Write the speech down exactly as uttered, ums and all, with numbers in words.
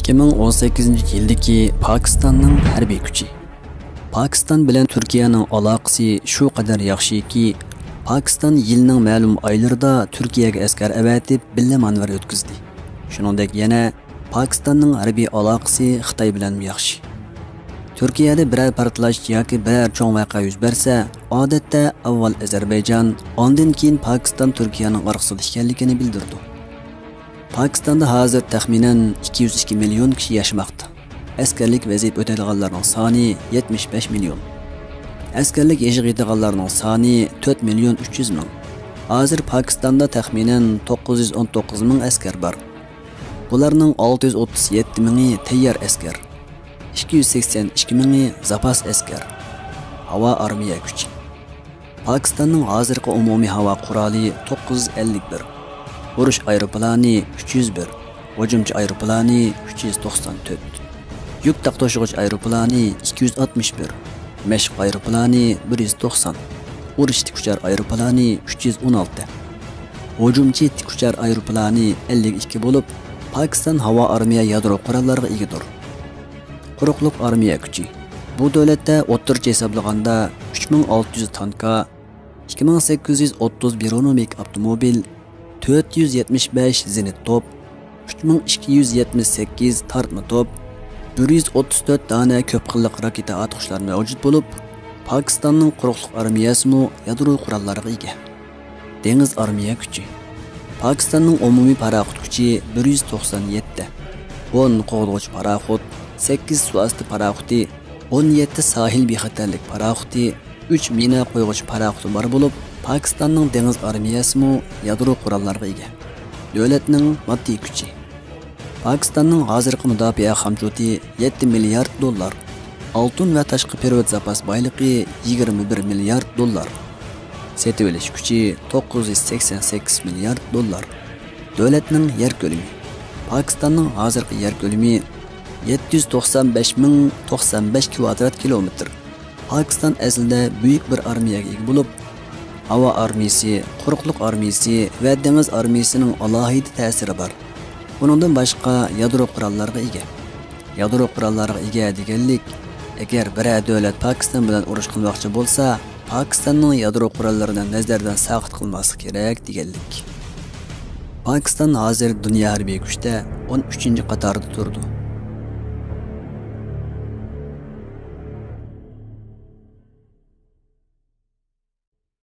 ئىككى مىڭ ئون سەككىزىنچى يىلدىكى پاكىستاننىڭ ھەربىي كۈچى. پاكىستان بىلەن تۈركىيەنىڭ ئالاقىسى شۇ قەدەر ياخشىكى، پاكىستان يىلنىڭ مەلۇم ئايلىرىدا تۈركىيەگە ئەسكەر ئەۋەتىپ، بىللە مانېۋىر ئۆتكۈزدى. شۇنىڭدەك يەنە پاكىستاننىڭ ھەربىي ئالاقىسى خىتاي بىلەنمۇ ياخشى. تۈركىيەدە بىرەر پارتلاش ياكى بىرەر چوڭ ۋەقە يۈز بەرسە، ئادەتتە ئاۋۋال ئەزەربەيجان، ئاندىن كېيىن پاكىستان تۈركىيەنىڭ ئارقىسىدا ئىكەنلىكىنى بىلدۈرىدۇ. پاكىستاندا ھازىر تەخمىنەن ئىككى يۈز ئىككى مىليون كىشى ياشىماقتا. ئەسكەرلىك ۋەزىپە ئۆتەيدىغانلارنىڭ سانى يەتمىش بەش مىليون. ئەسكەرلىك يېشىغا يېتىدىغانلارنىڭ سانى تۆت مىليون ئۈچ يۈز مىڭ. ھازىر پاكىستاندا تەخمىنەن توققۇز يۈز ئون توققۇز مىڭ ئەسكەر بار. بۇلارنىڭ ئالتە يۈز ئوتتۇز يەتتە مىڭى تەييار ئەسكەر، ئىككى يۈز سەكسەن ئىككى مىڭى زاپاس ئەسكەر. ھاۋا ئارمىيە كۈچى. پاكىستاننىڭ ھازىرقى ئومۇمىي ھاۋا قورالى توققۇز يۈز ئەللىك بىر، ئۇرۇش ئايروپىلانى ئۈچ يۈز بىر، ھۇجۇمچى ئايروپىلانى ئۈچ يۈز توقسان تۆت، يۈك تاقا توشۇغۇچ ئايروپىلانى ئىككى يۈز ئاتمىش بىر، مەشىق ئايروپىلانى بىر يۈز توقسان، ئۇرۇش تىكئۇچار ئايروپىلانى ئۈچ يۈز ئون ئالتە، ھۇجۇمچى تىكئۇچار ئايروپىلانى ئەللىك ئىككى بولۇپ، پاكىستان ھاۋا ئارمىيە يادرو قوراللارغا ئىگىدۇر. قۇرۇقلۇق ئارمىيە كۈچى. بۇ دۆلەتتە ئوتتۇرىچە ھېسابلىغاندا ئۈچ مىڭ ئالتە يۈز تانكا، ئىككى مىڭ سەككىز يۈز ئوتتۇز بىرونومىك ئاپتوموبىل، تۆت يۈز يەتمىش بەش زېنىت توپ، ئۈچ مىڭ ئىككى يۈز يەتمىش سەككىز تارتما توپ، بىر يۈز ئوتتۇز تۆت دانە كۆپ خىللىق راكېتا ئاتقۇچلار مەۋجۇت بولۇپ، پاكىستاننىڭ قۇرۇقلۇق ئارمىيەسىمۇ يادرو قوراللارغا ئىگە. دېڭىز ئارمىيە كۈچى. پاكىستاننىڭ ئومۇمىي پاراخوت كۈچى بىر يۈز توقسان يەتتە، ئون قوغدىغۇچى پاراخوت، سەككىز سۇ ئاستى پاراخوتى، ئون يەتتە ساھىل بىخەتەرلىك پاراخوتى، ئۈچ مىنا قويغۇچ پاراخوتى بار بولۇپ، پاكىستاننىڭ دېڭىز ئارمىيەسىمۇ يادرو قوراللارغا ئىگە. دۆلەتنىڭ ماددىي كۈچى. پاكىستاننىڭ ھازىرقى مۇداپىئە خامچوتى يەتتە مىليارد دوللار، ئالتۇن ۋە تاشقى پېرېۋوت زاپاس بايلىقى يىگىرمە بىر مىليارد دوللار، سېتىۋېلىش كۈچى توققۇز يۈز سەكسەن سەككىز مىليارد دوللار. دۆلەتنىڭ يەر كۆلىمى. پاكىستاننىڭ ھازىرقى يەر كۆلىمى يەتتە يۈز توقسان بەش مىڭ توقسان بەش كىۋادرات كىلومېتىر. پاكىستان ئەسلىدە بۈيۈك بىر ئارمىيەگە ئىگە بولۇپ، ھاۋا ئارمىيىسى، قۇرۇقلۇق ئارمىيىسى ۋە دېڭىز ئارمىيىسىنىڭ ئالاھىدە تەسىرى بار. ئۇنىڭدىن باشقا يادرو قوراللارغا ئىگە. يادرو قوراللارغا ئىگە دېگەنلىك، ئەگەر بىرەر دۆلەت پاكىستان بىلەن ئۇرۇش قىلماقچى بولسا، پاكىستاننىڭ يادرو قوراللىرىنى نەزەردىن ساقىت قىلماسلىق كېرەك دېگەنلىك. پاكىستان ھازىر دۇنيا ھەربىي كۈچتە ئون ئۈچىنچى قاتاردا تۇرىدۇ.